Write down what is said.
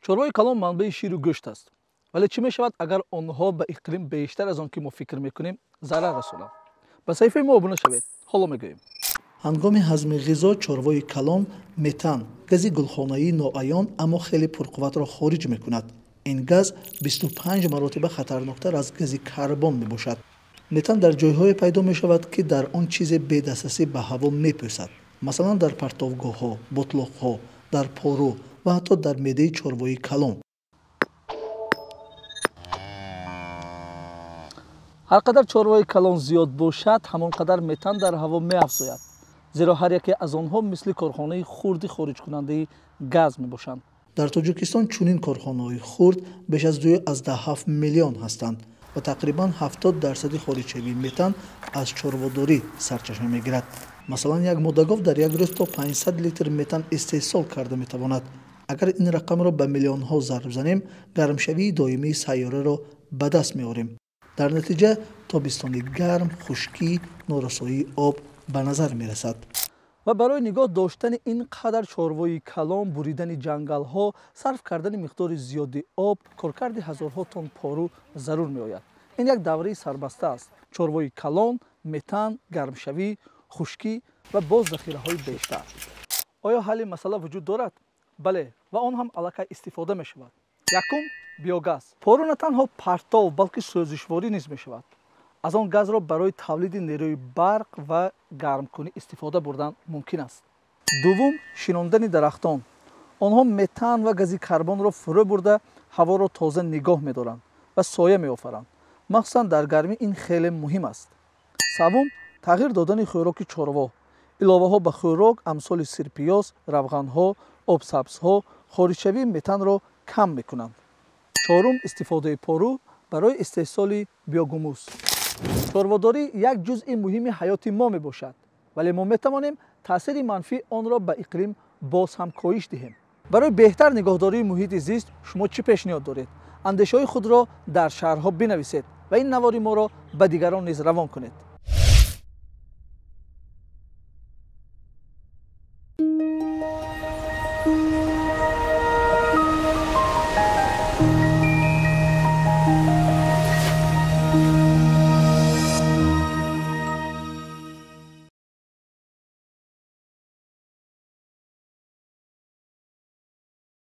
Чорвои калон манбаи ширу гӯшт аст, вале чӣ мешавад, агар онҳо ба иқлим бештар аз он ки мо фикр мекунем зарар расонанд? Ба саҳифаи мо обуна шавед, ҳоло мегӯем. Ҳангоми ҳазми ғизо чорвои калон метан, гази гулхонаии ноаён, аммо хеле пурқувватро хориҷ мекунад. Ин газ 25 маротиба хатарноктар аз гази карбон мебошад. Метан дар ҷойҳое пайдо мешавад, ки дар он чизе бедастрасӣ ба ҳаво мепӯсад. Масалан, дар партовгоҳҳо, ботлоқҳо, дар пору ва ҳатто дар меъдаи чорвои калон. Ҳар қадар чорвои калон зиёд бошад, ҳамон қадар метан дар ҳаво меафзояд, зеро ҳар яке аз онҳо мисли корхонаи хурди хориҷкунандаи газ мебошанд. Дар Тоҷикистон чунин корхонаҳои хурд беш аз 2,7 миллион ҳастанд ва тақрибан 70% хориҷшавии метан аз чорводорӣ сарчашма мегирад. Масалан, як модагов дар як рӯз то 500 литр метан истеҳсол карда метавонад. Агар ин рақамро ба миллионҳо зарб занем, гармшавии доимии сайёраро ба даст меорем. Дар натиҷа тобистони гарм, хушкӣ, норасоии об ба назар мерасад. Ва барои нигоҳ доштани ин қадар чорвои калон, буридани ҷангалҳо, сарф кардани миқдори зиёди об, коркарди ҳазорҳо тонн пору зарур меояд. Ин як давраи сарбаста аст. Чорвои калон, метан, гармшавӣ, хушкӣ ва боз захираҳои бештар. Оё ҳалли масъала вуҷуд дорад? Бале, ва он ҳам аллакай истифода мешавад. Якум, биогаз. Пору на танҳо партов, балки сӯзишворӣ низ мешавад. Аз он газро барои тавлиди нерӯи барқ ва гармкунӣ истифода бурдан мумкин аст. Дуввум, шинондани дарахтон. Онҳо метан ва гази карбонро фурӯ бурда, ҳаворо тоза нигоҳ медоранд ва соя меофаранд. Махсусан дар гармӣ ин хеле муҳим аст. Севум, тағйир додани хӯроки чорво. Иловаҳо ба хӯрок амсоли сирпиёз, равғанҳо, обсабзҳо хориҷшавии метанро кам мекунанд. Чорум, истифодаи пору барои истеҳсоли биогумус. Чорводорӣ як ҷузъи муҳими ҳаёти мо мебошад, вале мо метавонем таъсири манфии онро ба иқлим боз ҳам коҳиш диҳем. Барои беҳтар нигоҳдории муҳити зист шумо чӣ пешниҳод доред? Андешаҳои худро дар шарҳҳо бинависед ва ин навори моро ба дигарон низ равон кунед.